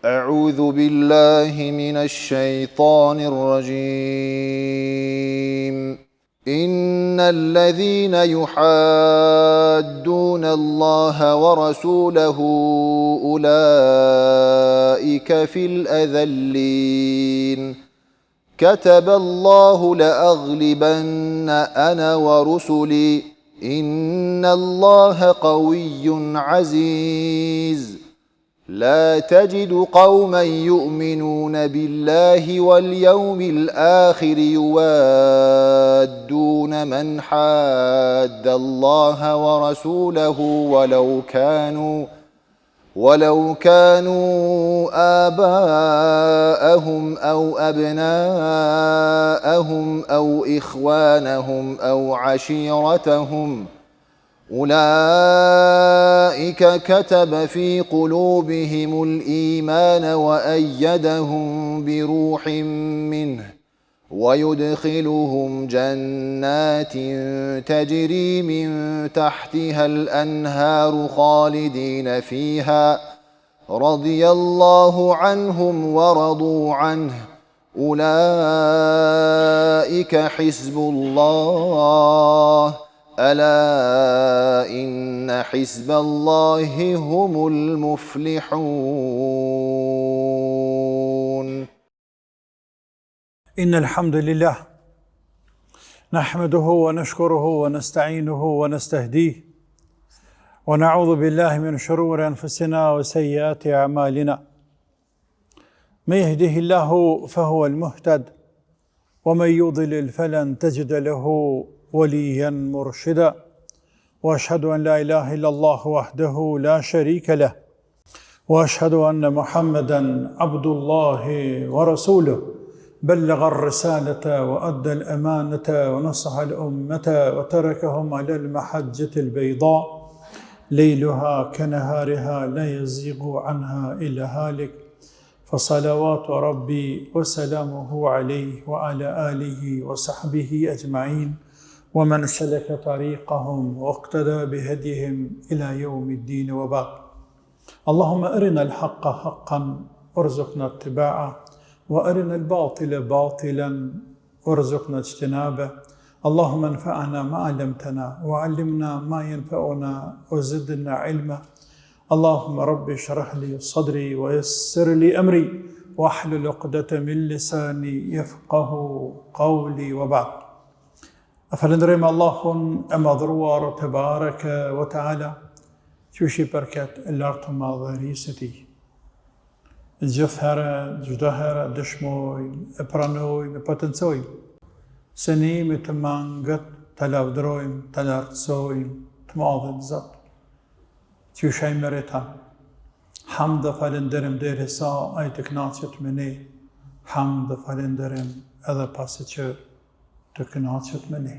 أعوذ بالله من الشيطان الرجيم إن الذين يحادون الله ورسوله أولئك في الأذلين كتب الله لأغلبن أنا ورسلي إن الله قوي عزيز لا تجد قوما يؤمنون بالله واليوم الآخر يوادون من حاد الله ورسوله ولو كانوا ولو كانوا آباءهم أو أبناءهم أو إخوانهم أو عشيرتهم أولئك كتب في قلوبهم الإيمان وأيدهم بروح منه ويدخلهم جنات تجري من تحتها الأنهار خالدين فيها رضي الله عنهم ورضوا عنه أولئك حزب الله ألا إن حزب الله هم المفلحون إن الحمد لله نحمده ونشكره ونستعينه ونستهديه ونعوذ بالله من شرور أنفسنا وسيئات أعمالنا من يهده الله فهو المهتد ومن يضلل فلن تجد له وليا مرشدا واشهد ان لا اله الا الله وحده لا شريك له واشهد ان محمدا عبد الله ورسوله بلغ الرساله وادى الامانه ونصح الامه وتركهم على المحجه البيضاء ليلها كنهارها لا يزيغ عنها الا هالك فصلوات ربي وسلامه عليه وعلى اله وصحبه اجمعين ومن سلك طريقهم واقتدى بهديهم الى يوم الدين وبعد اللهم ارنا الحق حقا وارزقنا اتباعه وارنا الباطل باطلا وارزقنا اجتنابه اللهم انفعنا ما علمتنا وعلمنا ما ينفعنا وزدنا علما اللهم رب اشرح لي صدري ويسر لي امري واحلل عقدة من لساني يفقه قولي وبعد E falënderojmë Allahun e madhëruar tebareke ve teala, qysh i përket lartmadhërisë së tij. Gjithherë, çdo herë dëshmojmë, e pranojmë, e potencojmë, se ne jemi të mangët ta lavdërojmë, ta lartësojmë, të madhin Zot, qysh ai meriton. Hamd dhe falënderim derisa ai të kënaqet me ne, hamd dhe falënderim edhe pasi që të kënaqet me ne.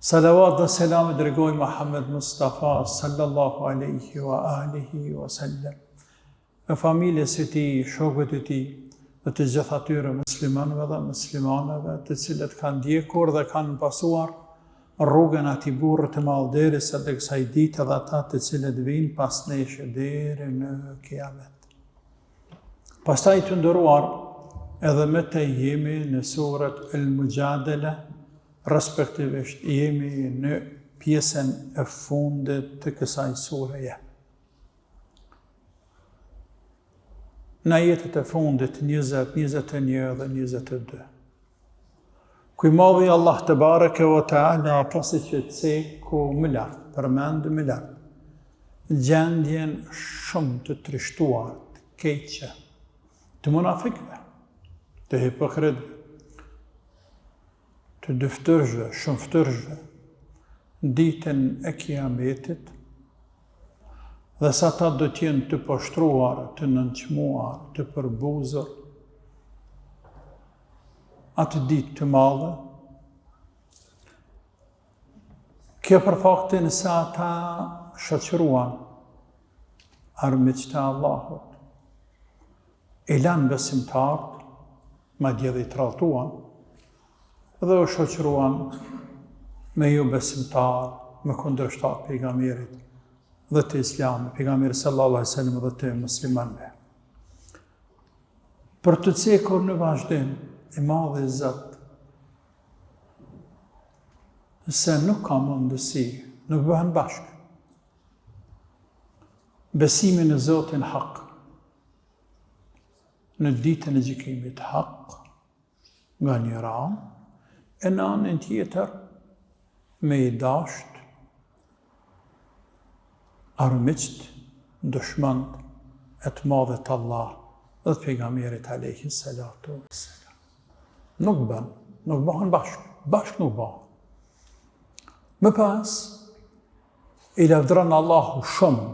Salavat dhe selam i dërgojmë Muhammed Mustafa sallallahu alaihi wa alihi wa sallam. E familjes së tij, shokëve të tij dhe të gjithë atyre muslimanëve dhe muslimaneve të cilët kanë ndjekur dhe kanë pasuar rrugën e atij burri të madh derisa të kësaj dite dhe ata të cilët vijnë pas nesh deri në kiamet. Pastaj të nderuar, edhe më tej jemi në suret El Mujadele, respektivisht jemi në pjesën e fundit të kësaj sureje. Në ajetet e fundit 20, 21 dhe 22. Ku i madhi Allah tebareke ve teala pasi që ceku më lart, përmendi më lart, gjendjen shumë të trishtuar, të keqe, të munafikëve, të hipokritëve, të dyftyrshve, shumëftyrshve, ditën e kiametit, dhe sa ata do të jenë të poshtruar, të nënçmuar, të përbuzur, atë ditë të madhe. Kjo për faktin se ata shoqëruan armiqtë e Allahut. I lanë besimtarët, madje dhe i tradhtuan, dhe u shoqëruan me jobesimtarë, me kundërshtarë të pejgamberit dhe të islamit, pejgamberit sallallahu alaihi wasallam dhe të muslimanëve. Për të cekur në vazhdim, i madhi Zot, se nuk ka mundësi, nuk bëhen bashkë. Besimi në Zotin Hak, në ditën e gjykimit Hak, nga njëra anë, e në anën tjetër, me i dasht, armiqt, dushmant e të madhit Allah dhe të pejgamberit alejhi salatu ve selam. Nuk bën, nuk bëhen bashkë, bashkë nuk bëhen. Më pas, i lavdëron Allahu shumë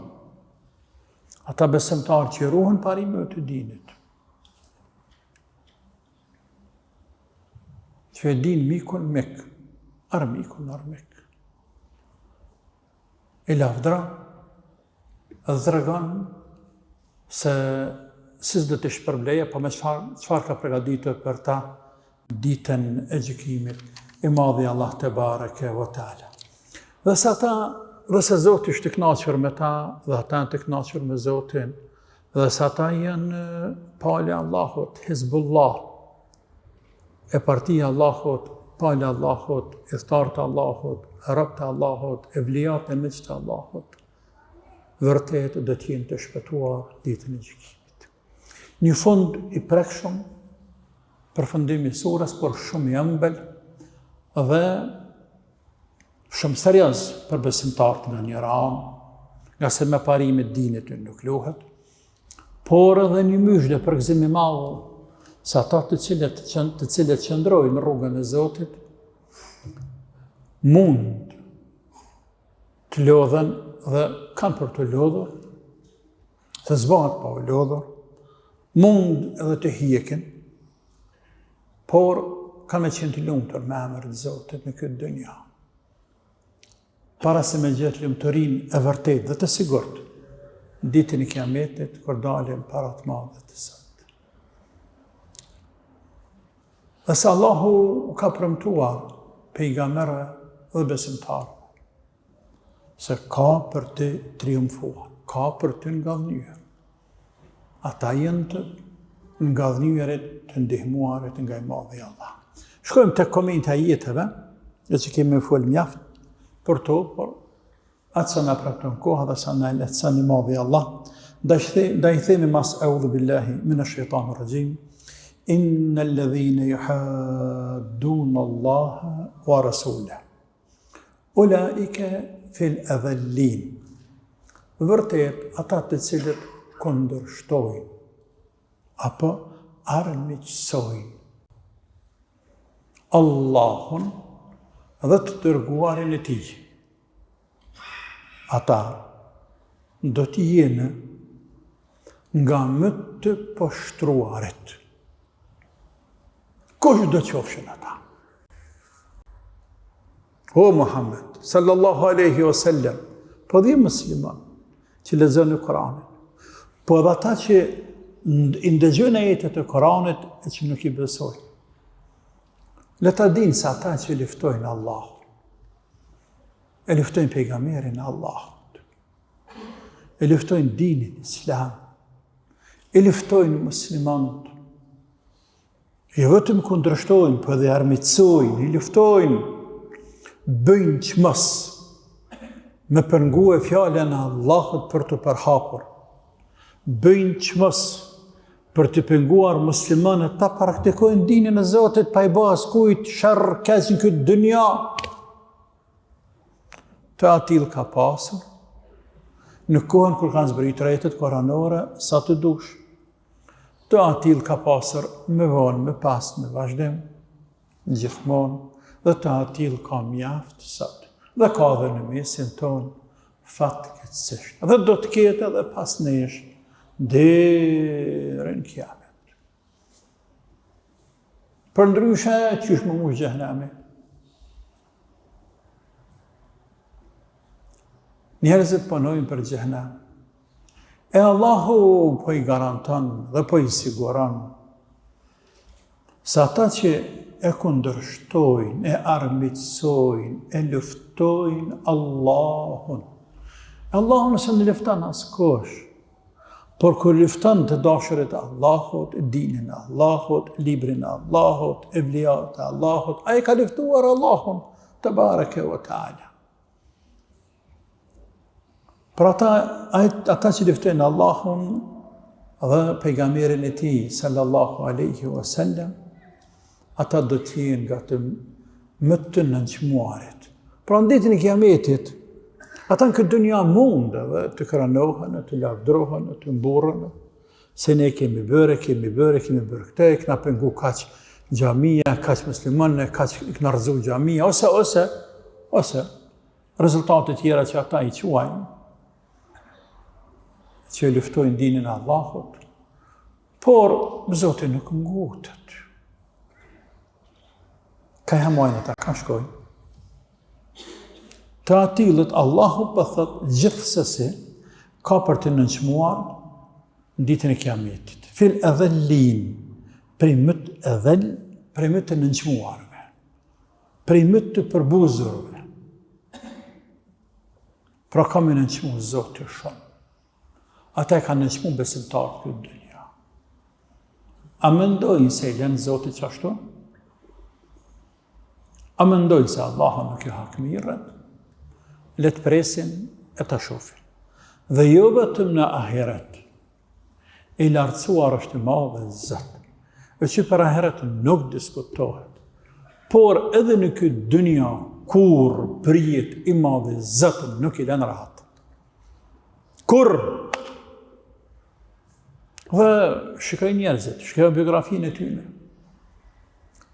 ata besimtarë që ruhen parimeve të dinit. Që e din mikun mik, armikun armik. I lavdëron dhe tregon se si do t'i shpërblejë, po me çfarë çfarë ka përgatitur për ta ditën e gjykimit, i madhi Allah tebareke ve teala. Dhe se ata, dhe se Zoti është i kënaqur me ta, dhe ata janë të kënaqur me Zotin, Dhe se ata janë palë e Allahut, Hizbullah, e partia e Allahut, palë e Allahut, ithtarët e Allahut, robët e Allahut, evliat e miqtë e Allahut, vërtet do të jenë të shpëtuar ditën e gjykimit. Një fund i prekshëm, përfundim i surës, por shumë i ëmbël dhe shumë serioz për besimtarët nga njëra anë, ngase me parimet e dinit nuk luhet, por edhe një myzhde përgëzim i madh, se ata të cilët, të cilët qëndrojnë në rrugën e Zotit, mund të lodhen dhe kanë për t'u lodhur, se s'bahet pa u lodhur, mund edhe të hjekin, Por, kanë me qenë të lumtur me emër të Zotit në këtë dynja. Para se me gjetë lumturinë e vërtetë dhe të sigurt, ditën e kiametit, kur dalin para të madhit Zot. Dhe se Allahu u ka premtuar pejgamberëve dhe besimtarëve, se ka për të triumfuar, ka për të ngadhnjyer. Ata janë të ngadhnjyerit, të ndihmuarit nga i madhi Allah. Shkojmë te komenti i ajeteve, e që kemi fol mjaft për to, por atë sa na premton koha dhe sa na lehtëson i madhi Allah, ndaj themi mas eudhu billahi minesh shejtanir raxhim, innel-ledhine juhaddune Allahe wa rasulah. Ulaike fil edhel-lin. Vërtet, ata të cilët kundërshtojnë, apo armiqësojnë Allahun dhe të dërguarin e tij. Ata do të jenë nga më të poshtruarit. Kushdo qofshin ata? O Muhammed, sallallahu aleyhi o sallem, po dhe musliman që lexojnë Kuranin, po edhe ata që i ndëgjojnë ajetet e Kuranit e që nuk i besojnë. Le ta dinë se ata që luftojnë Allahun, e luftojnë pejgamberin e Allahut, e luftojnë dinin islam, e luftojnë muslimanët, Jo vetëm kundërshtojnë, po edhe armiqësojnë, i luftojnë, bëjnë çmos me pengue fjalën e Allahut për t'u përhapur. Bëjnë çmos për të penguar muslimanët ta praktikojnë dinin e Zotit pa i ba askujt sherr keq në këtë dynja. Të atillë ka pasur në kohën kur kanë zbritur ajetet kuranore sa të dush. Të atillë ka pasur më vonë, më pas, në vazhdim, gjithmonë, dhe të atillë ka mjaft sot, dhe ka dhe në mesin tonë, fatkeqësisht. Dhe do të ketë edhe pas nesh, deri në kiamet. Përndryshe, qysh m'u mush xhehnemi? Njerëzit punojnë për xhehnem. E Allahu po i garanton dhe po i siguron se ata që e kundërshtojnë, e armiqësojnë, e luftojnë Allahun. Allahun s'e lufton askush. Por kur lufton të dashurit e Allahut, dinin e Allahut, librin e Allahut, evliat e Allahut, ai ka luftuar Allahun tebareke ve teala. Pra ata, ata që luftojnë Allahun dhe pejgamberin e tij, sallallahu aleyhi wa sallam, ata do të jenë nga të më të nënçmuarit. Pra në ditën e kiametit, ata në këtë dynja mund edhe të krenohen, të lavdrohen, të mburren, se ne kemi bërë, kemi bërë, kemi bërë këtë, e kena pengu kaq xhamia, kaq muslimanë, kaq i kena rrëzu xhamia, ose, ose, ose, rezultate tjera që ata i quajnë, që e luftojnë dinin e Allahut, Por, Zoti nuk ngutet. Ka ja majnë ata, ka shkojnë. Të atillët, Allahu po thotë gjithsesi, ka për t'i nënçmuar në ditën e kiametit. Fil edhel-lin, prej më të edhel, prej më të nënçmuarve, prej më të përbuzurve. Pra ka me nënçmu Zoti shumë. Ata e kanë nënçmu besimtarët këtë dynja. A mendojnë se i len Zoti qashtu? A mendojnë se Allahu nuk ju hakmirret? Le të presin e ta shofin. Dhe jo vetëm në ahiret. I lartësuar është i madhi Zot. E që për ahiret nuk diskutohet. Por edhe në këtë dynja kurrë përjetë i madhi Zot nuk i len rahat. Kurrë! Dhe shikoj njerëzit, shikoj biografinë e tyne.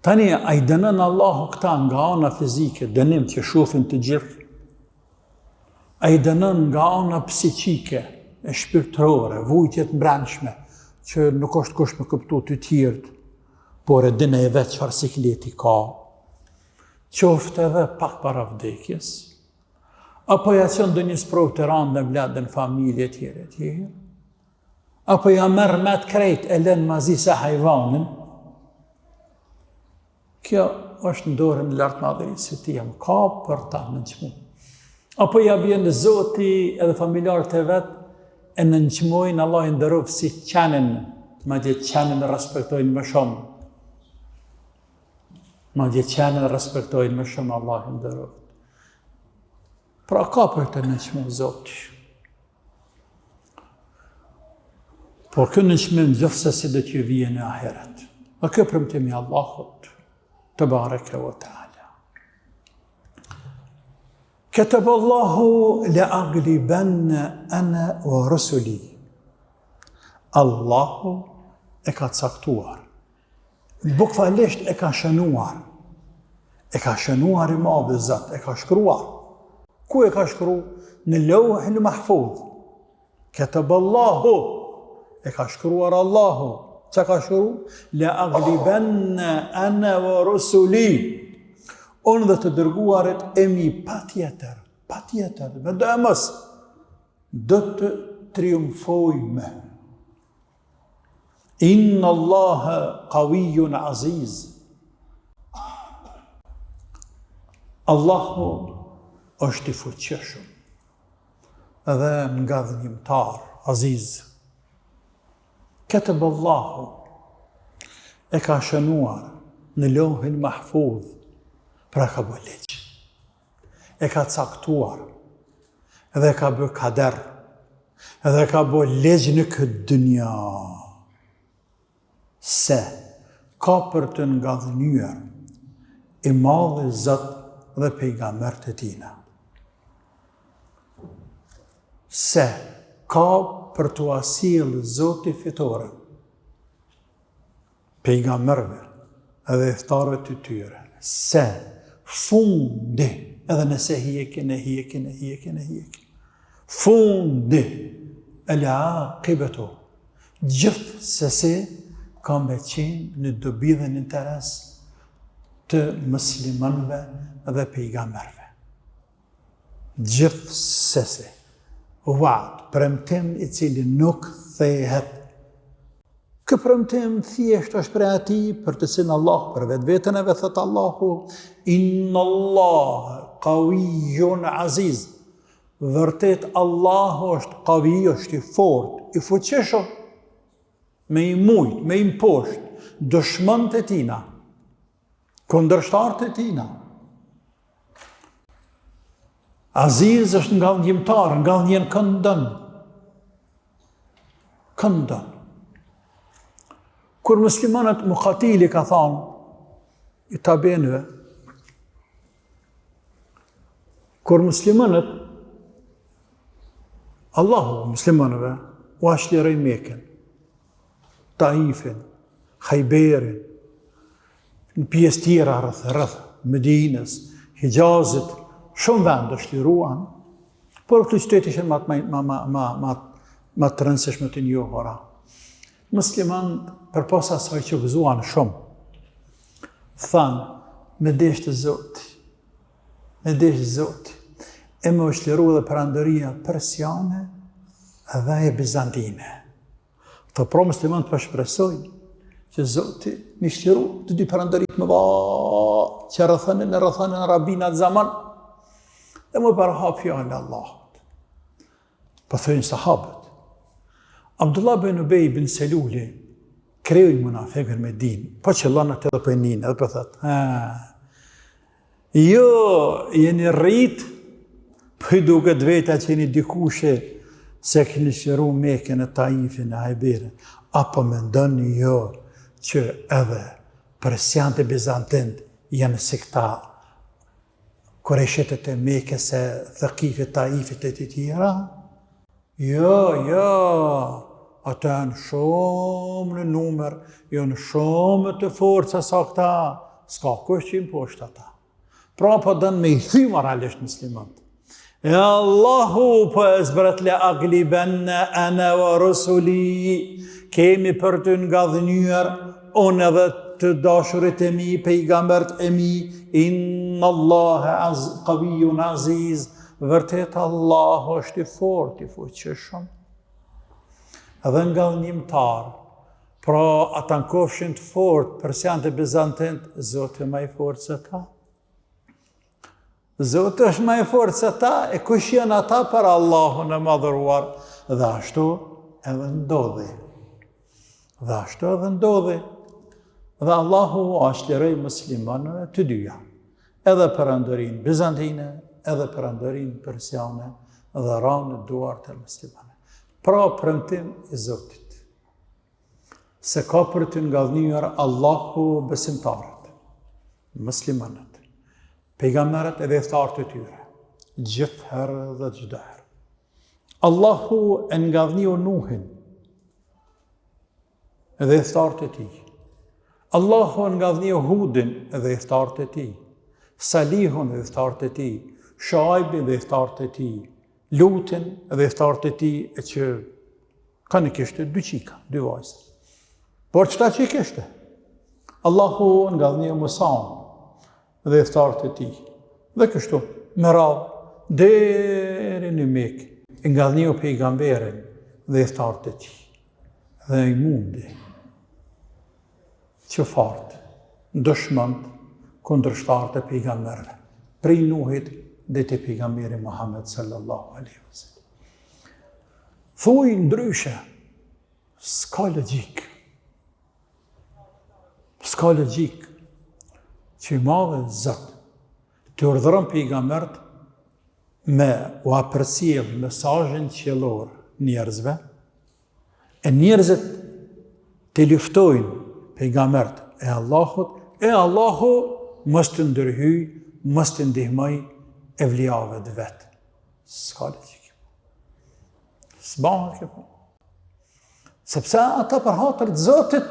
Tani, a i dënon Allahu këta nga ana fizike, dënim që shofin të gjithë, a i dënon nga ana psiqike, e shpirtërore, vujtjet e mbrendshme, që nuk është kush me kuptu të tjerët, por e din ai vetë çfarë sikleti ka, qoftë edhe pak para vdekjes, Apo ja çon ndonjë sprovë të randë në evladë në familje e tjera e tjera. Apo ja merr mentë krejt e lën ma zi se hajvanin. Kjo është në dorën e lartmadhërisë së tij, ka për ta nënçmu. Apo ja bjen Zoti edhe familjarët e vet e nënçmojnë Allahu i nderoftë si qenin, madje qenin e respektojnë më shumë. Madje qenin e respektojnë më shumë Allahu i nderoftë. Pra ka për të nënçmu Zoti. Por ky nënçmim gjithsesi do t'ju vijë në ahiret. Dhe kjo premtim i Allahut tebareke ve teala. Ketebe Allahu le aglibenne ene ve rusuli. Allahu e ka caktuar Bukvalisht e ka shënuar. E ka shënuar i madhi Zot, e ka shkruar. Ku e ka shkru? Në Leuhil Mahfudh. Ketebe Allahu, e ka shkruar Allahu. Ça ka shkru? Le aglibenne ene ve rusuli. Unë dhe të dërguarit e mi patjetër, patjetër, me doemos, do të triumfojmë. Inna Allaha qawiyyun aziz. Allahu është i fuqishëm dhe ngadhënjimtar, aziz. Ketebe Allahu e ka shënuar në Leuhil Mahfudh, pra ka bo ligj. E ka caktuar dhe e ka bë kader dhe e ka bo ligj në këtë dynja se ka për të ngadhënjyer i madhi Zot dhe pejgamberët e tina. Se ka për t'ua sjellë Zoti fitoren pejgamberëve dhe ithtarëve të tyre, se fundi, edhe nëse hjekin, e hjekin, e hjekin, e hjekin, fundi, el akibetu, gjithsesi ka me qenë në dobi dhe në interes të muslimanëve dhe pejgamberëve. Gjithsesi, Wa'd, premtim i cili nuk thehet. Ky premtim thjesht është prej atij për të cilin Allah për vetveten e vet thotë Allahu inna Allah qawiyyun aziz. Vërtet Allahu është kavi, është i fort, i fuqishëm, me i mujt, me i mposht, dëshmënt e tina, kundërshtarët e tina. Aziz është ngadhnjimtar, ngadhnjen kënd don. Kënd don. Kur muslimanët Mukatili ka thanë, i tabiinëve, Kur muslimanët, Allahu muslimanëve, ua çliroi Mekën, Taifin, Hajberin, në pjesë tjera rreth, rreth, Medinës, Hixhazit, shumë vende çliruan, por këto qytete ishin ma, ma, ma, ma, ma, ma të rëndësishme të njohura. Muslimanët, përpos asaj që gëzuan shumë, thanë, me deshtë Zoti, me deshtë Zoti, e me u çliru edhe perandoria persiane dhe e bizantine. Të pra muslimanët po shpresojnë që Zoti me i çliru të dy perandoritë e mëdha që rrethonin e rrethonin Arabinë atë zaman dhe me përhap fjalën e Allahut. Po thojnë sahabët. Abdullah bin Ubej bin Seluli, kreu i munafikëve në Medinë, po qëllon atë edhe po e nin, edhe po thotë, ha, jo, jeni rrit, po i duket vetja që jeni dikushi, se keni çliru Mekën e Taifin e Hajberin, apo mendoni jo që edhe persianët e bizantinët janë si këta Kurejshitët e Mekës e Thekifit, Taifit e të tjera? Jo, jo, ata janë shumë në numër, janë shumë të fortë se sa këta, s'ka kush që i mposht ata. Pra po don me i thy moralisht muslimant. E Allahu po e zbret le aglibenne ene ve rusuli, kemi për të ngadhnjyer, unë edhe të dashurit e mi, pejgamberët e mi, inna Allahe az, kavijun aziz, vërtet Allahu është i fort, i fuqishëm. Edhe ngadhnjimtar, pra ata në kofshin të fort, persianët e bizantinët, Zoti ma i fort se ta. Zoti është ma i fortë se ta, e kush janë ata për Allahun e madhëruar, dhe ashtu edhe ndodhi. Dhe ashtu edhe ndodhi. Dhe Allahu ua çliroi muslimanëve të dyja. Edhe perandorinë bizantine, edhe perandorinë persiane, dhe ranë në duart e muslimanëve. Pra premtim i Zotit. Se ka për të ngadhnjyer Allahu besimtarët, muslimanët. Pejgamberët e ithtarët e tyre, gjithherë dhe çdo herë. Allahu e ngadhnjeu Nuhin dhe ithtarët e tij. Allahu e ngadhnjeu Hudin dhe ithtarët e tij. Salihun dhe ithtarët e tij. Shuajbin dhe ithtarët e tij. Lutin dhe ithtarët e tij e që kanë kishte dy çika, dy vajza. Por qëta që i kishte? Allahu ngadhnjeu Musaun dhe ithtarët e tij. Dhe kështu, me radhë, deri në Mekë, e ngadhnjeu pejgamberin dhe ithtarët e tij. Dhe i mundi, qufarët, dëshmënt, kundërshtarët e pejgamberëve, prej Nuhit deri te pejgamberi Muhammed sallallahu alaihi wasallam. Thuj ndryshe, s'ka logjikë. S'ka logjikë që i madhi Zot t'i urdhëron pejgamberët me ua përcjell mesazhin qiellor njerëzve, e njerëzit të luftojnë pejgamberët e Allahut, e Allahu mos të ndërhyj, mos të ndihmoj evlijave të vet. S'ka logjikë. S'bahet kjo punë. Sepse ata për hatër të Zotit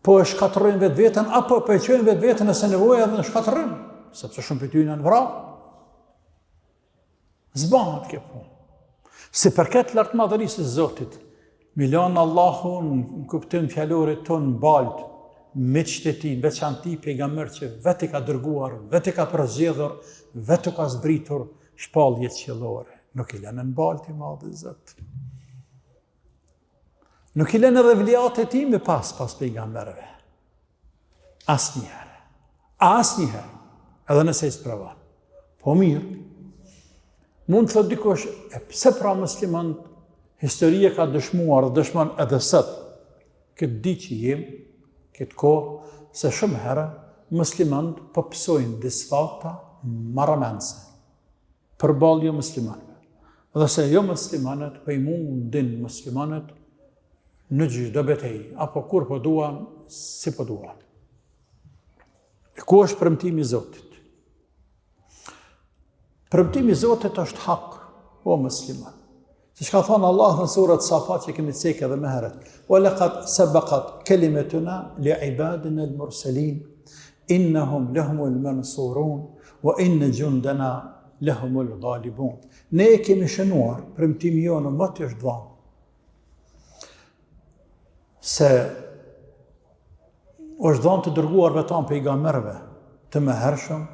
po e shkatërrojnë vetveten apo po e çojnë vetveten nëse nevoja edhe në shkatërrim, sepse shumë prej tyne janë vra. S'bahet kjo punë. Si përket lartmadhërisë së Zotit, me i lon Allahu në kuptim fjalorit tonë në baltë, miqtë e tij, në veçanti pejgamberët që vetë i ka dërguar, vetë i ka përzgjedhur, vetë u ka zbritur shpallje qiellore. Nuk i lën në baltë i madhi Zot. Nuk i lën edhe evliat e tij me pas pas pejgamberëve. Asnjëherë. Asnjëherë. Edhe nëse i sprovon. Po mirë. Mund të thotë dikush, e pse pra muslimanët historia ka dëshmuar dhe dëshmon edhe sot, këtë ditë që jem, këtë kohë, se shumë herë muslimanët po pësojnë disfata marramendëse përballë jo muslimanëve. Dhe se jo muslimanët po i mundin muslimanët në çdo betejë, apo kur po duan, si po duan. E ku është premtimi i Zotit? Premtimi i Zotit është hak, o musliman. Siç ka thonë Allah në surat Safat që kemi cekë edhe më herët. Wa laqad sabaqat kalimatuna li ibadina al-mursalin innahum lahumul mansurun wa inna jundana lahumul ghalibun. Ne e kemi shënuar premtimi jonë moti është dhënë. Se është dhënë të dërguarve tanë pejgamberëve të mëhershëm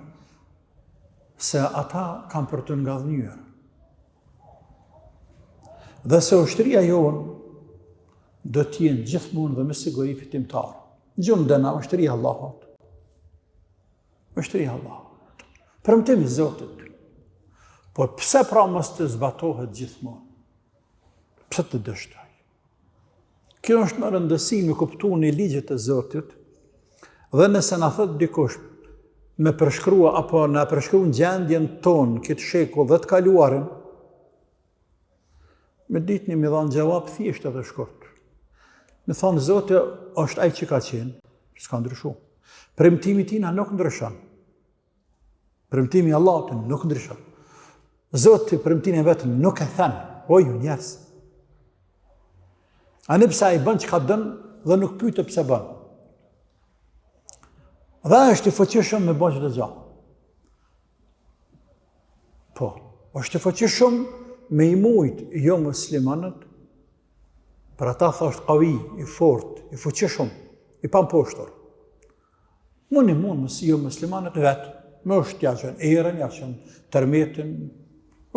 se ata kanë për të ngadhnjyer. Dhe se ushtria jonë do të jenë gjithmonë dhe me siguri fitimtar. Xhundena ushtria e Allahut. Ushtria e Allahut. Premtim i Zotit. Por pse pra mos të zbatohet gjithmonë? Pse të dështoj? Kjo është me rëndësi me kuptu në ligjet e Zotit dhe nëse na thot dikush me përshkrua apo na përshkruan gjendjen tonë këtë shekull dhe të kaluarin, me ditë një me dhanë xhevap thjesht edhe shkurt. Me thonë Zoti është ai që ka qenë, s'ka ndryshu. Premtimi i tina nuk ndryshon. Premtimi i Allahut nuk ndryshon. Zoti premtimin e vet nuk e then. O ju njerëz. Ani pse ai bën çka don dhe nuk pyet pse bën. Dhe është i fuqishëm me bën çdo gjë. Po, është i fuqishëm me i mujt jo muslimanët, për ata thosht kavi, i fort, i fuqishëm, i pamposhtur. Mund i mund mos jo muslimanët vetë, me është ja çon erën, ja çon tërmetin,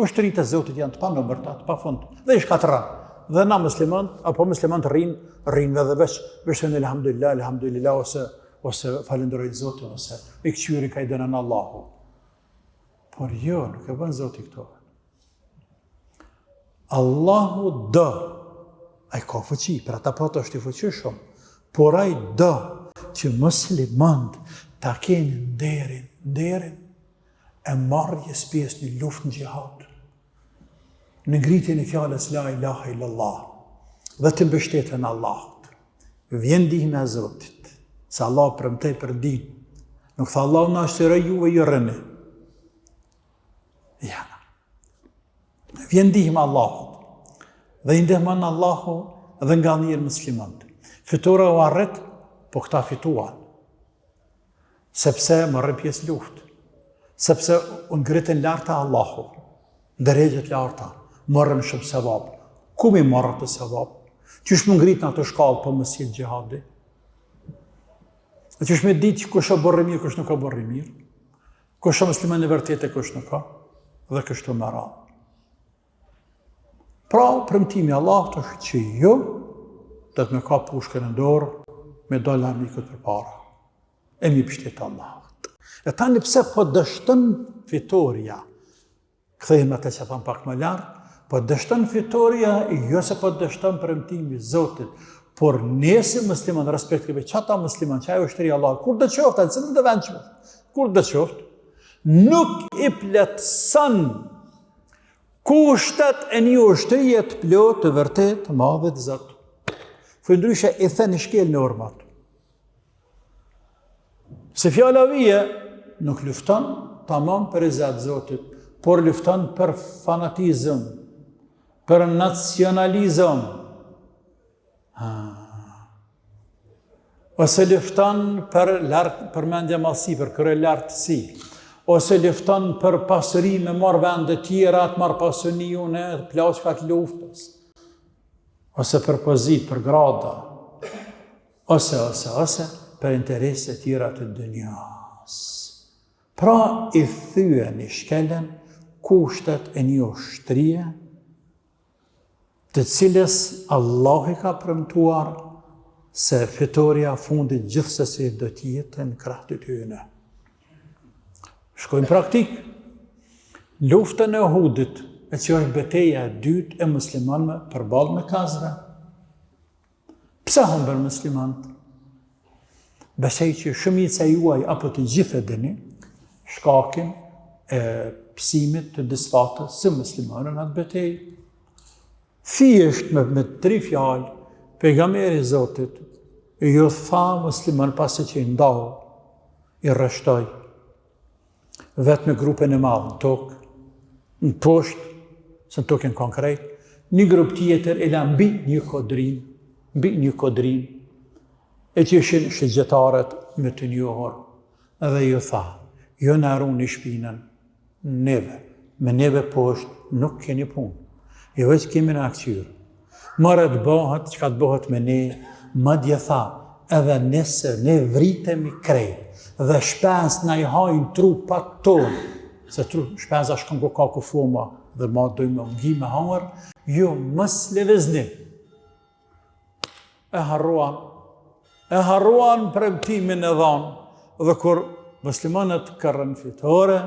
ushtritë e Zotit janë të panumërta, të pafund, dhe i shkatërron. Dhe na muslimanët, apo muslimanët rrinë, rrinë dhe veç, veç thonë elhamdulillah, elhamdulillah, ose, ose falënderojnë Zotin, ose i këqyrin ka i dënon Allahu. Por jo, nuk e bën Zoti këto. Allahu do, ai ka fuqi, për ata po është i fuqishëm, por ai do që muslimanët ta kenë nderin, nderin e marrjes pjesë në luftë në xhihad, në ngritjen e fjalës la ilaha illallah dhe të mbështeten Allahut. Vjen ndihma e Zotit, se Allah premtoi për ndihmë. Nuk tha Allahu na shtyroj juve ju rrini. Ja. Vjen ndihma e Allahut. Dhe i ndihmon Allahu dhe ngadhnjejnë muslimanët. Fitorja u arrit, po këta fituan. Sepse morën pjesë n'luftë. Sepse u ngritën lart te Allahu. N'derexhe t'larta. Morën shumë sevap. Ku m'i marrë ato sevap? Qysh m'u ngrit në ato shkallë po mos jetë xhihadi? E qysh me ditë kush o burrë i mirë, kush nuk o burrë i mirë? Kush është musliman i vërtetë e kush nuk ka, dhe kështu me radhë. Pra, premtimi i Allahut është që ju do të me kap pushkën në dorë, me dalë armikut përpara. E m'i pështet Allahut. E tani pse po dështon fitorja? Kthehemi atë që thamë pak më lart, po dështon fitorja, jo se po dështon premtimi i Zotit, por ne si musliman, respektive qata musliman, qajo ushtri e Allahut, kurdo qoftë, në cilin vend qoftë, kurdo qoftë, nuk i plotëson kushtet e një ushtrie të plotë të vërtetë të madhit Zot. Përndryshe i then i shkel normat. Se fjala vije, nuk lufton tamam për riza të Zotit, por lufton për fanatizëm, për nacionalizëm. Ha. Ose lufton për lart, për mendjemadhësi, për kryelartësi. Ose lufton për pasuri me marrë vende tjera, të marrë pasuni unë, plaçka të luftës. Ose për pozitë, për grada. Ose, ose, ose, për interese tjera të dynjas. Pra i thyen, i shkelen kushtet e një ushtrie, të cilës Allahu i ka premtuar se fitorja fundit gjithsesi do të jetë në krah të tyne. Shkojmë praktik. Luftën e Uhudit, e që është beteja e dytë e muslimanëve përballë mekasve. Pse humbën muslimanët? Besoj që shumica juaj apo të gjithë e dini shkakin e pësimit të disfatës së muslimanëve në atë betejë. Thjesht me, me tri fjalë, pejgamberi i Zotit ju tha muslimanëve pasi që i ndau, i rreshtoi, vetë me grupin e madh në tokë, në poshtë, se në tokë janë kon krejt, një grup tjetër e la mbi një kodrinë, mbi një kodrinë, e që ishin shigjetarët më të njohur, dhe ju tha, ju na runi shpinën, Neve, me neve poshtë nuk keni punë. Jo veç kemi na këqyrë. More të bëhet, çka të bëhet me ne, madje tha, edhe nëse ne vritemi krejt, dhe shpezët na i hajnë trupat tonë, se tru, shpenza shkon ku ka kufoma, dhe ma dojnë me ngi me hangër, ju mos lëvizni. E harruan, e harruan premtimin e dhanë, dhe kur muslimanët kërrën fitore,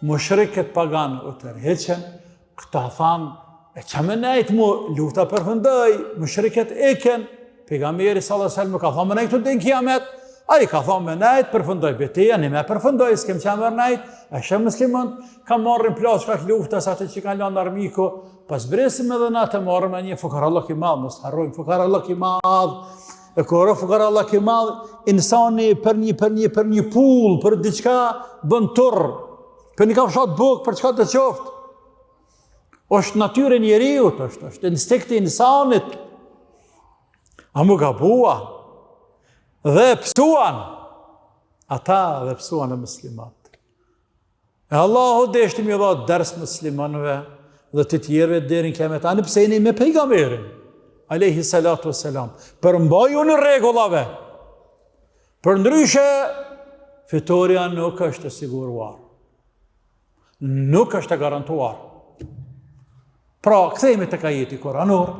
mushrikët paganë u tërheqën, këta thanë, e ça me nejtë mu, lufta përfundoi, mushrikët ikën, pejgamberi sallallahu alejhi selem ka thonë me nejtë këtu deri n'kijamet, ai ka thonë me nejtë, përfundoi beteja, ne me përfundoi, s'kem ça me nejtë, e sheh muslimanët, ka marrin plaçkat luftës atë që kanë lanë armiku, Po zbresim edhe na të marrim në një fukarallëk i madh, mos harrojmë fukarallëk i madh. E kur fukarallëk i madh, insani për një për një për një pullë, për diçka bën turr. Për një kafshatë bukë, për çka të qoftë. Është natyrë e njeriut, është, është instinkti i insanit. Ama gabuan dhe pësuan ata dhe pësuan e muslimanët. E Allahu deshti me i dha ders muslimanëve dhe të tjerëve deri në kiamet, ani pse jeni me pejgamberin, alejhi salatu selam, përmbajuni rregullave. Përndryshe, fitorja nuk është e siguruar. Nuk është e garantuar. Pra, kthehemi tek ajeti kuranor,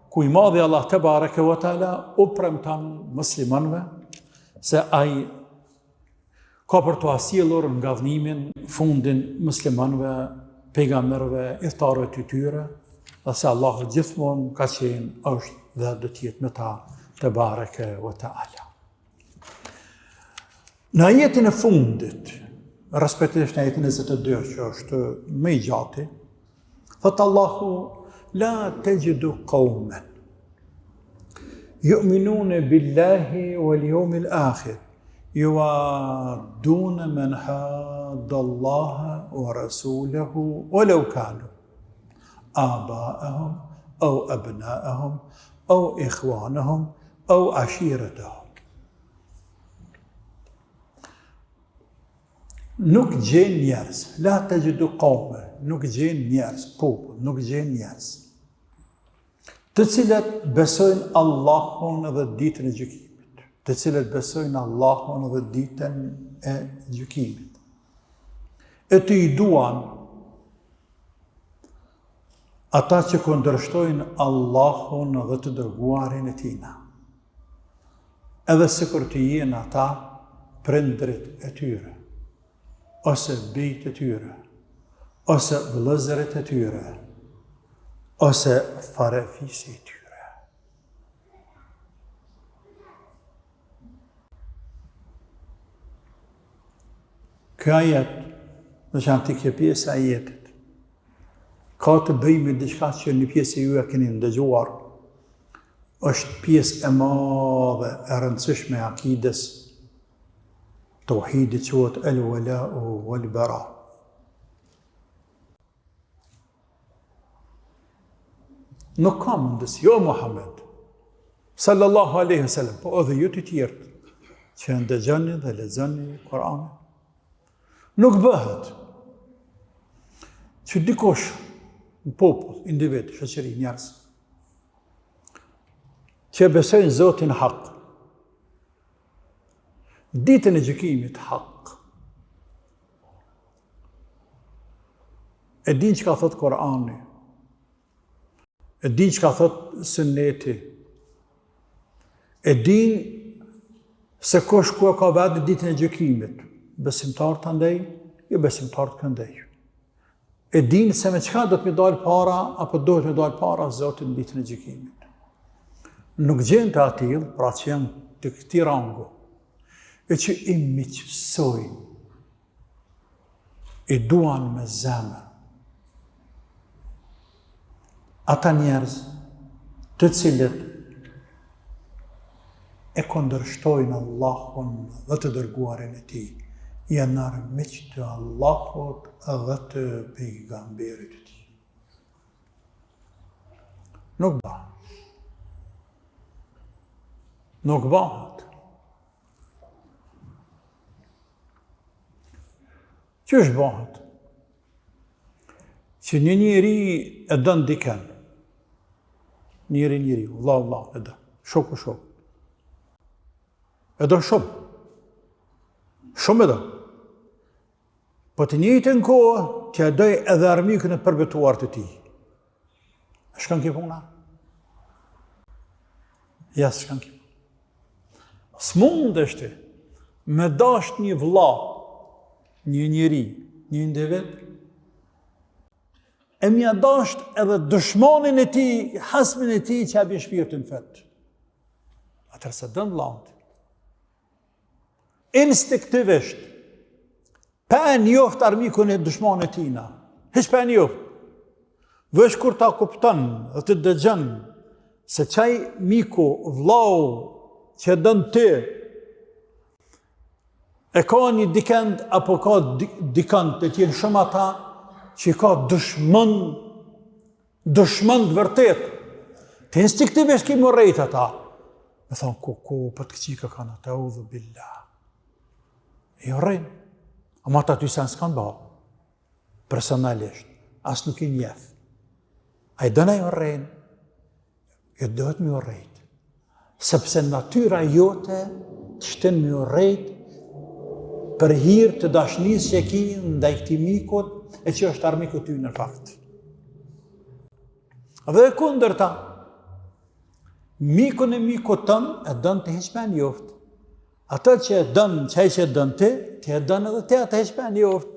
ku i madhi Allah tebareke ve teala u premton muslimanëve se ai Ka për t'ua sjellur ngadhnimin, fundin muslimanëve, pejgamberëve, ithtarëve të tyre, dhe se Allahu gjithmonë ka qenë, është dhe do të jetë me ta tebareke ve teala. Në ajetin e fundit, respektivisht në ajetin 22, që është më i gjati, Thotë Allahu, la texhidu kaumen, juminune billahi wal jeumil akhir, juadune men hadda Allaha wa rasulehu, wa lau kanu, abaehum, au ebnaehum, au ikhwanehum, au ashiretehum. Nuk gjen njerëz, la texhidu kaumen, nuk gjen njerëz, popull, nuk gjen njerëz, të cilët besojnë Allahun dhe ditën e gjykimit, të cilët besojnë Allahun dhe ditën e gjykimit, e të i duan ata që kundërshtojnë Allahun dhe të dërguarin e tina. Edhe sikur të jenë ata prindërit e tyre, ose bijtë e tyre, ose vëllezërit e tyre, ose farefisi i tyre. Ky ajet, në veçanti kjo pjesë e ajetit, ka të bëjë me diçka që një pjesë e juve keni ndëgjuar, është pjesë e madhe e rëndësishme e akides, tauhidit quhet el walau wal bara. Nuk ka mundësi, jo Muhammed, sallallahu aleyhi sallam, po edhe ju të tjerët, që ndëgjoni dhe lexoni Kur'anin. Nuk bëhet që dikush në popull, individ, shoqëri, njerëz, që besojnë Zotin hak, ditën e gjykimit hak, e din çka thot Kurani, e din çka thot Sunneti, e din se kush ku e ka vendin ditën e gjykimit, besimtarët andej, jo besimtarët këndej. E dinë se me çka do të me dalë para, apo duhet me dalë para Zotit në ditën e gjykimit. Nuk gjen të atillë, pra që janë të këtij rangu, e që i miqësojnë, i duan me zemër. Ata njerëz të cilët e kundërshtojnë Allahun dhe të dërguarin e tij, janë armiq të Allahut dhe të pejgamberit të tij. Nuk bahet. Nuk bahet. Qysh bahet? Që një njeri e don dikën. Njeri njeri, vlla vlla, e don. Shoku shok. E don shumë. Shumë e don. Po të njëjtën kohë, t'ia dojë edhe armikun e përbetuar të tij. A shkon kjo puna? Ja, s'shkon kjo. S'mundesh ti me dasht një vlla, një njeri, një individ, e me ia dasht edhe dëshmonin e tij, hasmin e tij që ia bjen shpirtin n'fyt. Atëherë s'e don vllaun. Instinktivisht, pa e njoft armikun e dëshmonin e tina, hiç pa e njoft, veç kur ta kupton dhe të dëgjon se qaj miku, vllau, që e don ti, e ka një dikend, apo ka dikend të tjerë shumë ata, që i ka dëshmon, dëshmon të vërtetë, ti instinktivisht ki me urrejt ata, Me thonë, ku, ku, për të këqij kanë ata, eudhu billah. I urren. Ama ata ty sen s'kanë ba. Personalisht. As nuk i njef. A i don a i urren? Jo duhet me urrejt. Sepse natyra jote të shtin me urrejt për hir të dashnisë që ki ndaj këtij mikut e që është armiku ty në fakt. Dhe e kundërta, Mikun e mikut tënd e don ti hiç pa e njoft. Atë që e don, qaj që e don ti, ti e don edhe ti atë hiç pa e njoft.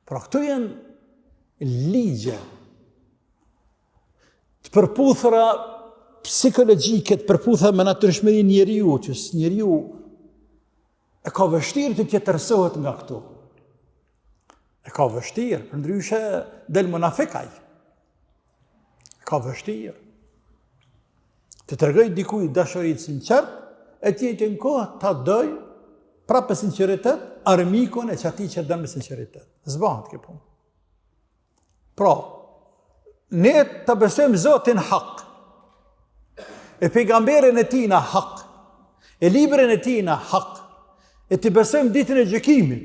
Pra këto janë ligje të përputhura psikologjike, të përputhura me natyrshmërinë e njeriut, që njeriu e ka vështirë të tjetërsohet nga këto. E ka vështirë, përndryshe del munafik ai. E ka vështirë. Të tregoj dikujt dashuri të sinqertë, e të njëjtën kohë ta doj prapë me sinqeritet armikun e qatij që don me sinqeritet. S'bahet kjo punë. Pra, ne të besojmë Zotin hak, e pejgamberin e tina hak, e librin e tina hak, e të besojmë ditën e gjykimit,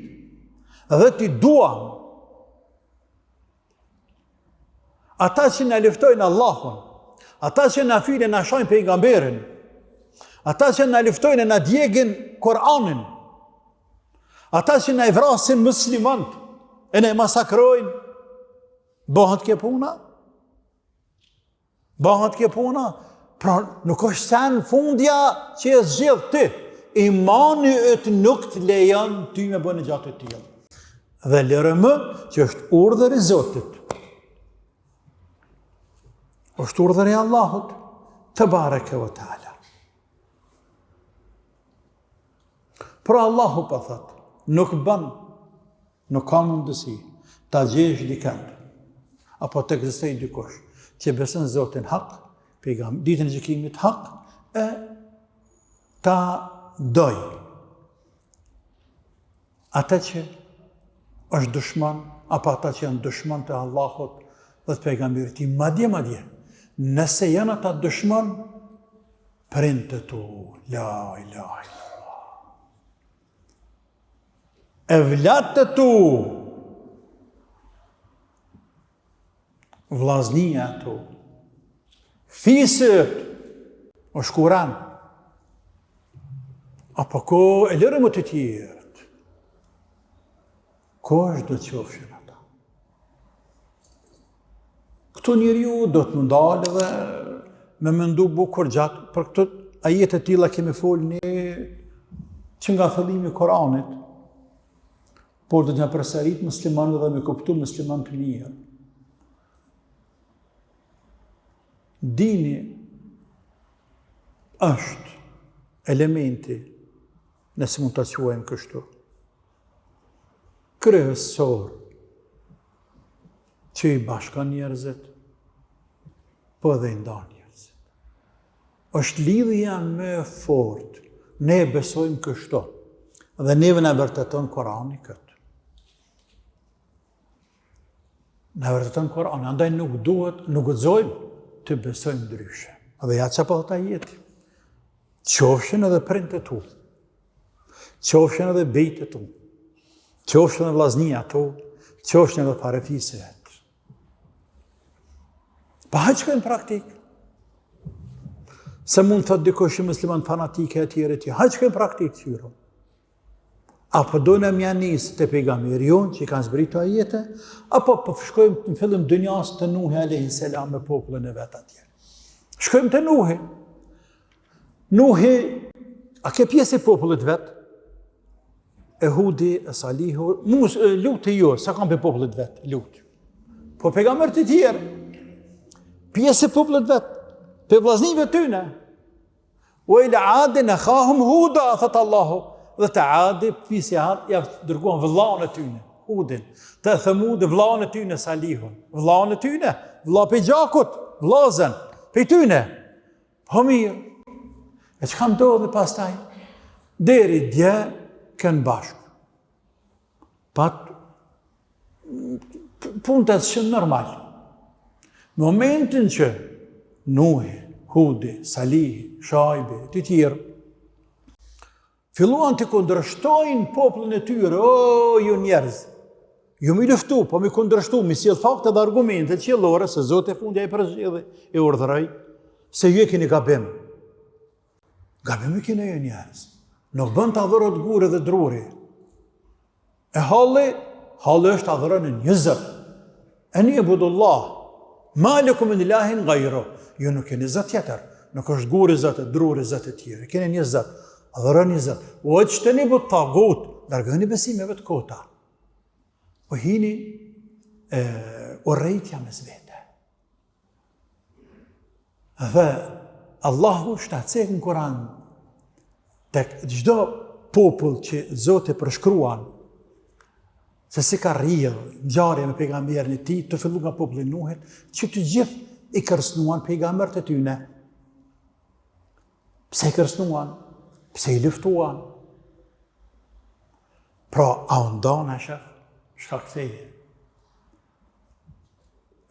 dhe t'i duam ata që na luftojnë Allahun, ata që na fyjnë e na shajnë pejgamberin, ata që na luftojnë e na djegin Kur'anin, Ata që na i vrasin muslimant e na i masakrojnë, bëhet kjo puna? Bëhet kjo puna? Pra, nuk është sen fundja që e zgjedh ti. Imani yt nuk të lejon ty me bo një gja të tillë. Dhe lëre më që është urdhër i Zotit. është urdhër i Allahut, tebareke ve teala. Pra Allahu po thotë, nuk bën, nuk ka mundësi ta gjesh dikend apo të ekzistojë dikush që beson Zotin hak, pejgam ditën e gjykimit hak e ta doj atë që është dëshmon apo ata që janë dëshmon të Allahut dhe të pejgamberit tij, madje madje, nëse janë ata dëshmon Prindët e tu, la ilaha illallah. Evlatët e tu, vllaznia e tu, fisit, është Kuran, apo ko e lëre më të tjerët, Kushdo qofshin ata. Këtu njeriu do të ndalë dhe me mendu bukur gjatë, për këto ajete të tilla kemi folë ne që nga fillimi i Koranit. Por do t'ja përsërit muslimanëve dhe me kuptu muslimanët mirë. Dini është elementi, nëse mund ta quajmë kështu, kryesor që i bashkon njerëzit, po edhe i ndan njerëzit. Është lidhja më e fortë. Ne besojmë kështu. Dhe neve na vërteton Kurani këtë. Na vërteton Kurani, andaj nuk duhet, nuk guxojmë të besojmë ndryshe. Dhe ja ça po thotë ajeti. Qofshin edhe prindët e tu. Qofshin edhe bijtë e tu. Qofshin edhe vllaznia tu. Qofshin edhe farefiset. Po hajt shkojmë praktik. Se mund të thotë dikush musliman fanatike e tjere tjere. Hajt shkojmë praktik qyro. A po dojna me ja nis te pejgamberi jonë që i kanë zbritur ajete, apo po shkojmë në fillim dynjas te Nuhi alejhi selam me popullin e vet atje. Shkojmë te Nuhi. Nuhi, a ke pjesë e popullit vet? E Hudi, e Salihu, Mus, e, Luti jo, s'a kanë prej popullit vet, Luti. Po pejgamberët e tjerë, pjesë e popullit vet, prej vllaznive tyne, Ue ila Adin ekhahum Huda, thot Allahu, dhe te Adi, fisi Ad, ja dërguan vëllaun e tyne, Hudin, te Themudi, vëllaun e tyne, Salihun, vëllaun e tyne, vëlla prej gjakut, vllazën, prej tyne, po mirë, e çka ndodhi pastaj, deri dje, kënë bashkë, pat punët ecin normal. Në momentin që Nuhi, Hudi, Salihi, Shajbi, të tjerë, filluan të kundërshtojnë popullin e tyre, o, ju njerëz, jo mi luftu, po mi kundërshtu, mi sjell fakte dhe argumente qiellore, se Zoti fundja i përzgjidhi, i urdhëroi, se ju e keni gabim. Gabim e keni ju njerëz. Nuk bën të adhurohet guri dhe druri. E halli, halli është adhuroni një Zot. Eni ibudullah, ma lekum min ilahin gajruh. Ju nuk keni Zot tjetër. Nuk është guri Zot e druri Zot e tjerë. Keni një Zot. Adhuroni një Zot. Uexhtenibut tagut, largojuni besimeve të kota. O hini e, urrejtja mes vete. Dhe Allahu është ta cek në Kur'an tek çdo popull që Zoti përshkruan se si ka rrjedh ngjarja me pejgamberin e tij, të fillu nga populli i Nuhit, që të gjithë i kërcënuan pejgamberët e tyne. Pse i kërcënuan? Pse i luftuan? Pra, a u ndanë shef? Shkak feje.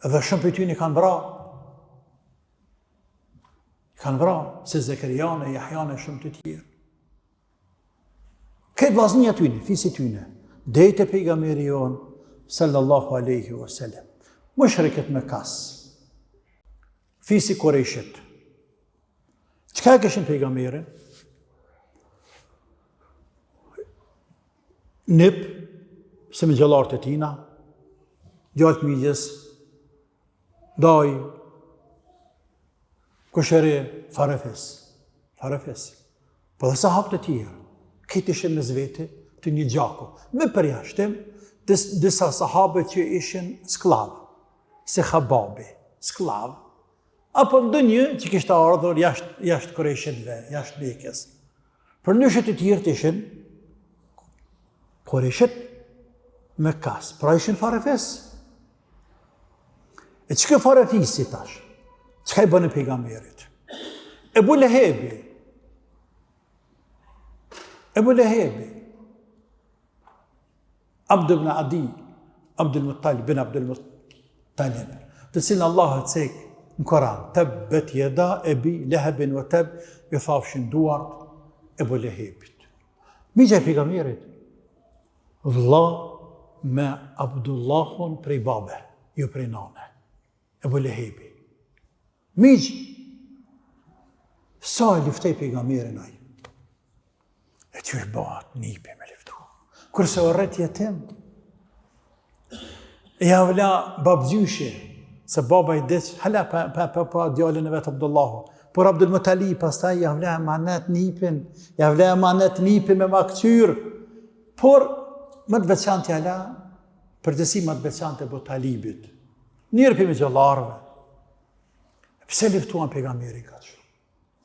Dhe shumë prej tyne i kanë vra. I kanë vra, si Zekerijan e Jahjan e shumë të tjerë. Krejt vllaznia tyne, fisi tyne, deri te pejgamberi jonë, sallallahu aleyhi wa sallam. Mushrikët e Mekës, fisi Kurejshit. Çka e kishin pejgamberin? Nip, si me xhaxhallarët e tina, djalë të mixhës, daj, kushëri, farefis, farefis. Po dhe sahabët e tjerë, krejt ishin mes vete të një gjaku, me përjashtim, disa sahabë që ishin skllav, si Hababi, skllav, apo ndonjë që kishte ardhur jashtë, jashtë kurejshitve, jashtë Mekës. Përndryshe të tjerët ishin kurejshit Mekas, pra ishin farefis. E qiky farefisi tash? Çka i bënë pejgamberit? Ebu Lehebi. Ebu Lehebi. Abd ibn Adi, Abdul Muttalib bin Abdul Muttalib, të cilin Allahu e cek në Koran, tebbet jeda ebi lehebin ve teb, i thafshin duart Ebu Lehebit. Mixha i pejgamberit, vlla me Abdullahun prej babe, jo prej nane, Ebu Lehebi. Mixhë, sa e luftoi pejgamberin ai? E qysh bëhet nipi me luftu. Kurse u rrit jetim, e ja la babgjyshi, se baba i vdiq, hala pa, pa, pa, pa djalin e vet Abdullahu. Por Abdul Mutalibi, pastaj ja la emanet nipin, ja la emanet nipin me ma kqyrë. Por, më të veçantë ja la, përgjegjësi më të veçantë Ebu Talibit. Njëri prej mixhallarëve. Pse luftuan pejgamberin kaq shumë?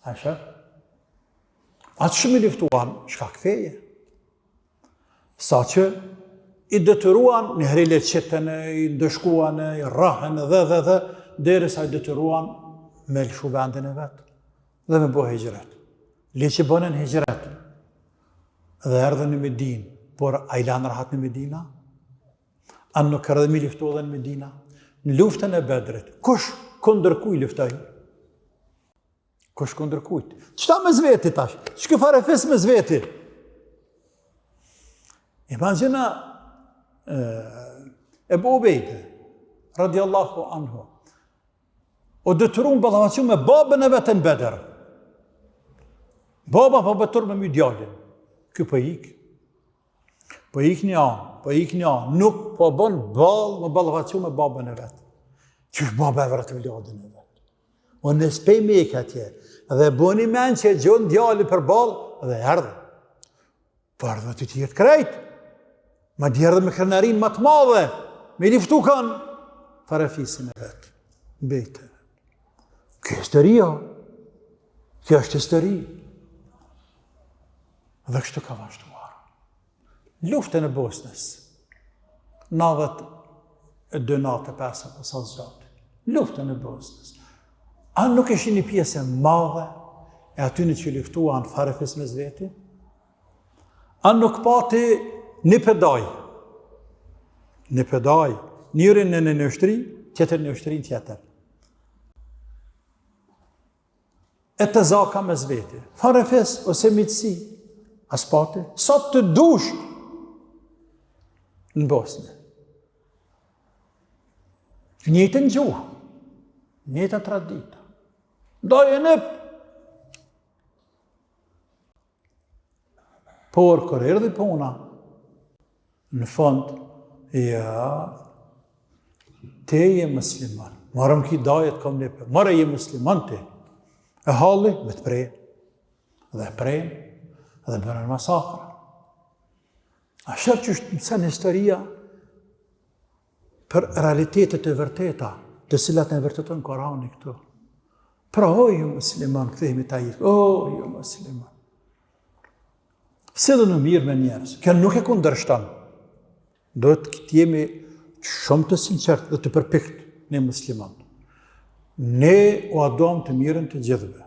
A sheh? Aq shumë i luftuan, shkak feje. Sa që i detyruan, një herë i leqitën, i ndëshkuan, i rrahën dhe dhe dhe, derisa i detyruan me lëshu vendin e vet dhe me bo hixhret. Le që bënën hixhret dhe erdhën në Medinë, por a i lanë rahat në Medina? A nuk erdhën me i luftu edhe në Medina? Në luftën e Bedrit, kush kundër kujt luftoi? Kush kundër kujt? Qëta mes veti tash? Qe ky farefis mes veti? Imagjina Ebu Ubejde, radiallahu anhu, u detyru me u ballafaqu me babën e vet në Bedër. Baba po bëhet turr me myt djalin. Ky po ik. Po ik një anë, po ik një anë, nuk po bën ballë me u ballafaqu me babën e vet. Qysh baba e vret evladin e vet. O në spej meke atje, dhe bëni men që e gjon djalin përballë, dhe erdhë. Po erdhën të tjerët krejt. Madje erdhën me krenarinë ma të madhe, me luftu kanë farefisin e vet. Bejtë. Kjo histori, o. Kjo është histori. Dhe kështu ka vazhduar. Luftën e Bosnës, 92, 95 apo sa zgjati. Luftën e Bosnës. A nuk ishin një pjesë e madhe e atyne që luftuan farefis mes veti? A nuk pati nip e dajë? Nip e dajë, njëri në një ushtri, tjetër në ushtrinë tjetër. E të zaka mes veti. Farefis ose miqësi, a s'pati, sa të dush në Bosnë. Të njëjtën gjuhë, njëjta tradita. Dajë e nip. Por, kur erdhi puna, në fund, ja, ti je musliman. More m'ki dajë, t'kom nip. More je musliman ti. E halli, me të pre. Dhe e prenë, dhe bënë masakra. A sheh qysh të mëson historia për realitetet e vërteta, të cilat na vërteton Korani këtu. Pra, o ju musliman, kthehemi te ajeti, o ju musliman. Sillnu mirë me njerëz, kjo nuk e kundërshton. Duhet të jemi shumë të sinqertë dhe të përpikt ne musliman. Ne ua duam të mirën të gjithëve.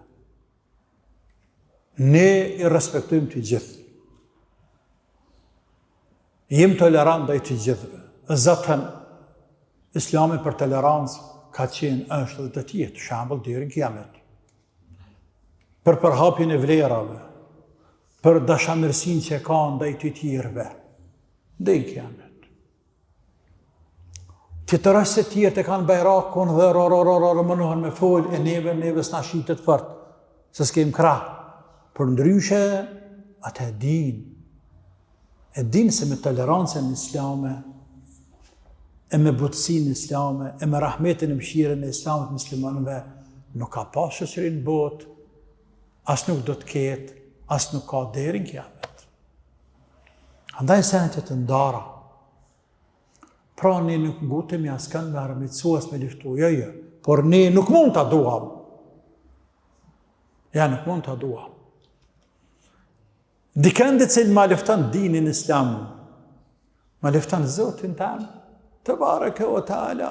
Ne i respektojmë të gjithë. Jemi tolerant ndaj të gjithëve. Zaten, islami për tolerancë ka qenë, është dhe do të jetë, shembull deri në kiamet. Për përhapjen e vlerave, për dashamirësinë që ka ndaj të tjerëve, deri në kiamet. Tjetër është se tjerët e kanë bajrakun dhe ro, ro, ro, ro, ro, mundohen me fol, e neve, neve s'na shitet fort, se s'kem krah. Përndryshe, ata e dinë, e dinë se me tolerancën islame, e me butësinë islame, e me rahmetin e mëshirën e islamit muslimanëve, nuk ka pas shoqëri në botë, as nuk do të ketë, as nuk ka deri në kiamet. Andaj senet të ndara. Pra ne nuk ngutemi askënd me armiqësu as me luftu, jo, jo. Por ne nuk mund ta duam. Ja, nuk mund ta duam. Dikënd i cili ma lufton dinin islam, ma lufton Zotin tem, tebareke ve teala,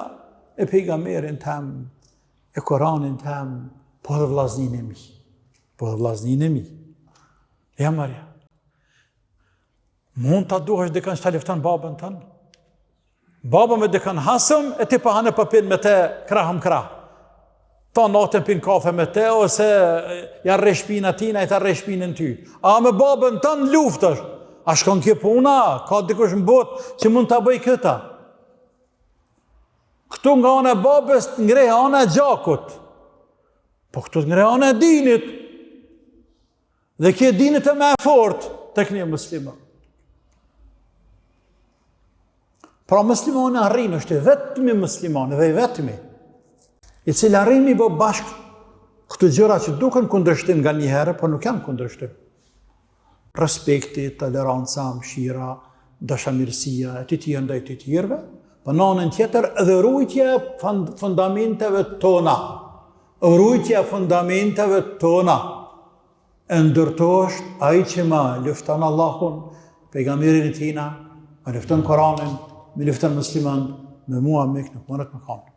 e pejgamberin tem, e Koranin tem, po edhe vllaznin e mi, po edhe vllaznin e mi. Ja, Maria. Mund ta duash dikën që ta lufton babën tënd? Baba me dikën hasëm e ti po han e po pin me te krah më krah. Tanë natën pin kafe me te ose ja rreh shpinë atina ai ta rreh shpinën ty. A me babën tënd luftë është? A shkon kjo puna? Ka dikush në botë që mund ta bëjë këta? Këtu nga ana e babës të ngreh ana e gjakut. Po këtu të ngreh ana e dinit. Dhe kjo e dinit e më e fortë tek ne musliman. Pra muslimani arrin, është i vetmi musliman dhe i vetmi, i cili arrin m'i bo bashkë këto gjëra që duken kundërshtim nganjëherë, por nuk janë kundërshtim. Respekti, toleranca, mëshira, dashamirësia e të tjerë ndaj të tjerëve, po në anën tjetër edhe rujtja e fundamenteve tona. Rujtja e fundamenteve tona. E ndër to është ai që ma lufton Allahun, pejgamberin e tina, ma lufton Koranin, m'i lufton musliman, me mua mik nuk mundet me kanë.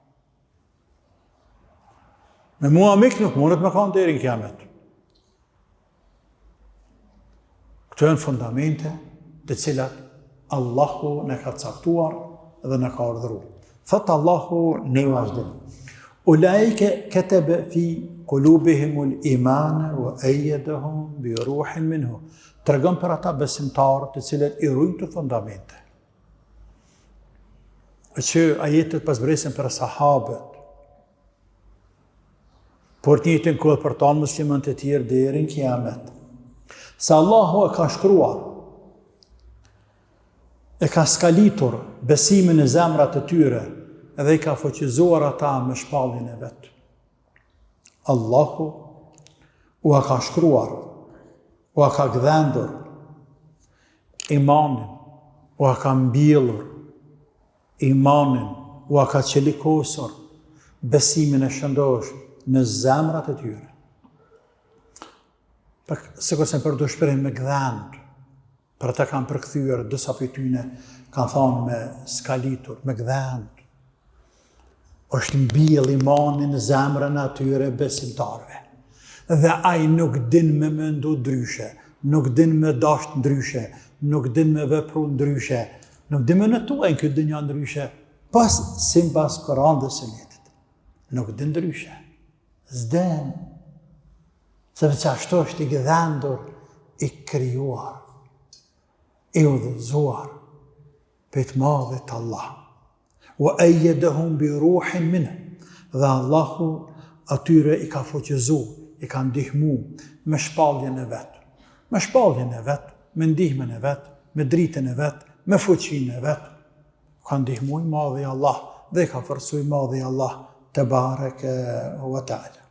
Me mua mik nuk mundet me kanë deri në kiamet. Këto janë fundamente të cilat Allahu na ka caktuar dhe na ka urdhëru. Thotë Allahu në vazhdim. Ulaike ketebe fi kulubihimul imane ue ejedehum bi ruhin minhu. Tregon për ata besimtarë të cilët i rujnë këto fundamente. E që ajetet po zbresin për sahabët, por të njëjtën kohë për tanë muslimanët e tjerë deri në kiamet. Se Allahu e ka shkruar, e ka skalitur besimin në zemrat e tyre dhe i ka fuqizuar ata me shpalljen e vet. Allahu ua ka shkruar, ua ka gdhendur imanin, ua ka mbjellur imanin, ua ka çelikosur besimin e shëndoshë në zemrat e tyre. Pak, sikurse për të shpreh me gdhend, Për ata kanë përkthyer disa prej tyne kanë thonë me skalitur, me gdhend. Është mbjell imani në zemrën e atyre besimtarëve. Dhe ai nuk din me mendu ndryshe, nuk din me dasht ndryshe, nuk din me vepru ndryshe, nuk din me jetue në këtë dynja ndryshe, pos simbas Koranit dhe Sunetit. Nuk din ndryshe. S'din. Sepse ashtu është i gdhendur, i krijuar, i udhëzuar, prej të madhit Allah. Wa ejjedehum bi ruhin minh, dhe Allahu atyre i ka fuqizu, i ka ndihmu me shpalljen e vet. Me shpalljen e vet, me ndihmën e vet, me dritën e vet, me fuqinë e vet. Ka ndihmu i madhi Allah dhe i ka forcu i madhi Allah tebareke wa ta'ala.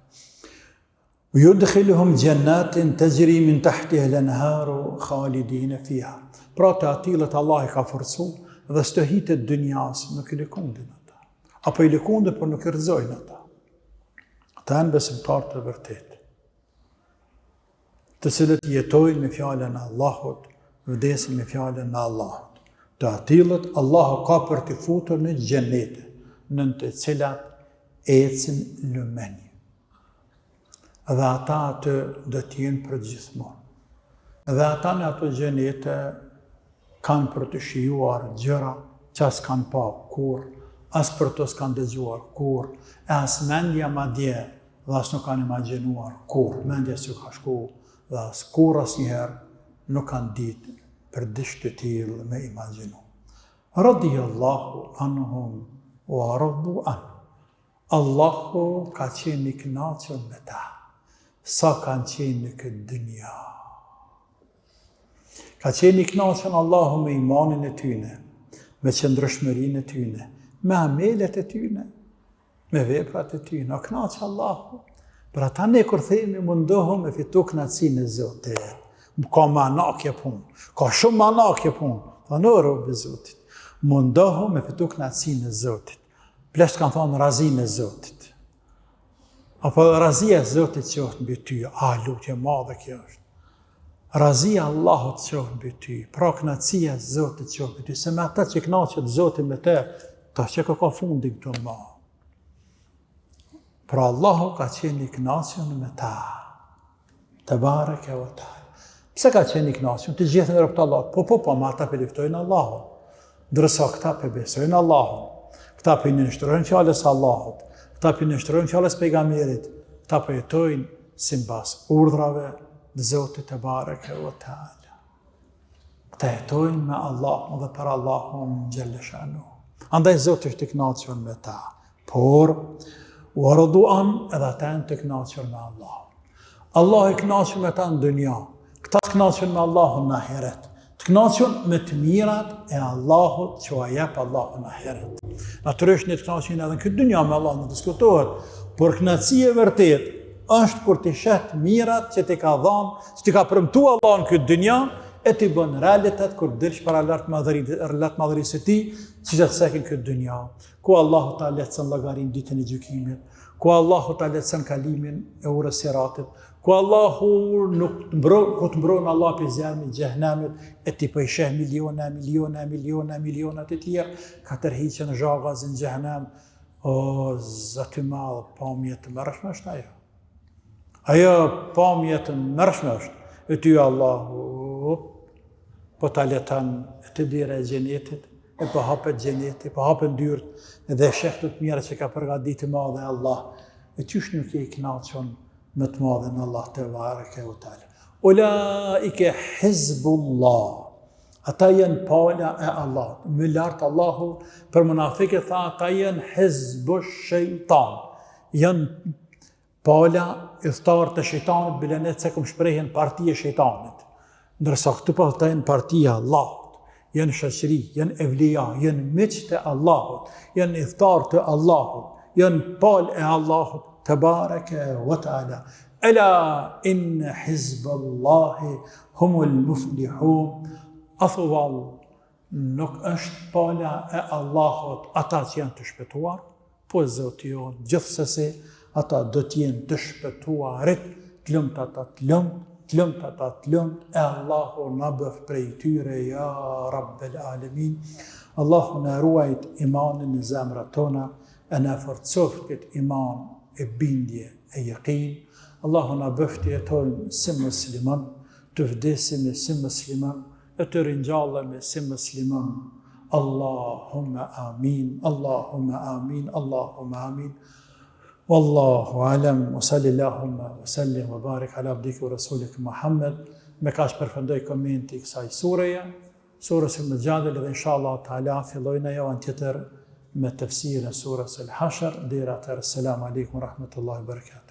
Yudkhiluhum jannatin tajri min tahtiha al-anharu khalidin fiha. Pra të atillët Allah i ka forcu dhe stuhitë e dynjas nuk i lëkundin ata. Apo i lëkundin, por nuk i rrëzojnë ata. Ata janë besimtarë të vërtetë. Të cilët jetojnë me fjalën e Allahut, vdesin me fjalën e Allahut. Të atillët Allahu ka për t'i futur në xhenete, nën të cilat ecin lumenj. Dhe ata aty do të jenë për gjithmonë. Dhe ata në ato xhenete kanë për të shijuar gjëra që as kanë pa kurrë, as për to s'kanë dëgjuar kurrë, e as mendja madje dhe as nuk kanë imagjinuar kurrë, mendja s'ju ka shku dhe as kurrë asnjëherë nuk kanë ditë për diç të tillë me imagjinu. Radijallahu anhum wa radu anh. Allahu ka qenë i kënaqur me ta, sa kanë qenë në këtë dynja. Ka qenë i kënaqur Allahu me imanin e tyne, me qëndrueshmërinë e tyne, me amelet e tyne, me veprat e tyne. O kënaq Allahu. Për ata ne kur themi mundohu me fitu kënaqësinë e Zotit. Ka mana kjo punë. Ka shumë mana kjo punë. Thonë o rob i Zotit. Mundohu me fitu kënaqësinë e Zotit. Pleqtë kanë thonë razinë e Zotit. Apo razia e Zotit qoftë mbi ty. A, lutje e madhe kjo është. Razia e Allahut qoftë mbi ty. Pra kënaqësia e Zotit qoftë mbi ty. Se me ata që kënaqet Zoti me te, ta që ka ka fundin këtu ma. Pra Allahu ka qenë i kënaqur me ta. Tebareke ve teala. Pse ka qenë i kënaqur? Të gjithë janë robë të Allahut. Po, po, po, ma ata pe luftojnë Allahun. Ndërsa këta pe besojnë Allahun. Këta pe nënshtrohen fjalës së Allahut. Këta pe nënshtrohen fjalës pejgamberit. Këta po jetojnë simbas urdhrave të Zotit tebareke ve teala. Këta jetojnë me Allahun dhe për Allahun xhelle shanuhu. Andaj Zoti është i kënaqur me ta. Por, ue radu anh edhe ata janë të kënaqur me Allahun. Allahu i kënaqur me ta në dynja, këta të kënaqur me Allahun në ahiret, të kënaqur me të mirat e Allahut që ua jep Allahu në ahiret. Natyrisht ne të kënaqur edhe në këtë dynja me Allahun nuk diskutohet, por kënaqësia e vërtetë është kur t'i sheh të mirat që t'i ka dhënë, që t'i ka premtuar Allahu në këtë dynja, E t'i bën realitet kur dilsh para lartmadhërisë së tij, siç e cekim këtë dynja, ku Allahu ta lehtëson llogarinë ditën e gjykimit, ku Allahu ta lehtëson kalimin e urës siratit, ku Allahu nuk të mbron, ku të mbron Allah prej zjarmit xhehenemit, e ti po i sheh miliona, miliona, miliona, miliona të tjerë, ka tërhiqen zhagazi në xhehenem, o Zot i madh, pamje e tmerrshme është ajo. Ajo pamje e tmerrshme është, e ty Allahu, po ta leton e te dera e xhenetit, e po hapet xheneti, po hapen dyert, dhe sheh të mira që ka përgatitur i madhi Allah, e qysh nuk je i knaqun me të madhin Allah tebareke ve teala. Ulaike hizbullah, ata janë pala e Allahut. Më lartë Allahu për munafikët tha ata janë hizbu shejtan, janë Pala, ithtarë të shejtanit, bile ne cekum shprehjen parti e shejtanit. Ndërsa këtu po ata janë partia e Allahut, janë shoqëri, janë evlija, janë miq të Allahut, janë ithtarë të Allahut, janë palë e Allahut, tebareke ve teala. Ela inne hizballahi humul muflihun, a thu vallë, Nuk është pala e Allahut ata që janë të shpëtuar, po Zoti jonë, gjithsesi ata do të jenë të shpëtuarit, të lumtë ata të lumtë, të lumtë ata të lumtë, e Allahu na bëftë prej tyre, ja Rabbel Alemin. Allahu na ruajt imanin në zemrat tona, e na forcoftë këtë iman e bindje e jekin. Allahu na bëftë të jetojmë si musliman, të vdesim si musliman, e të ringjallemi si musliman Allahumme amin Allahumme amin Allahumme amin Wallahu alem wa salli Allahumme wa sallim wa barik ala abdika wa rasulika Muhammed me kaq përfundoi komenti i kësaj sureje surës El Muxhadele dhe inshallah taala fillojmë javën tjetër me tefsirin e surës El Hashr deri atëherë selam alejkum rahmetullahi wa barakatuh.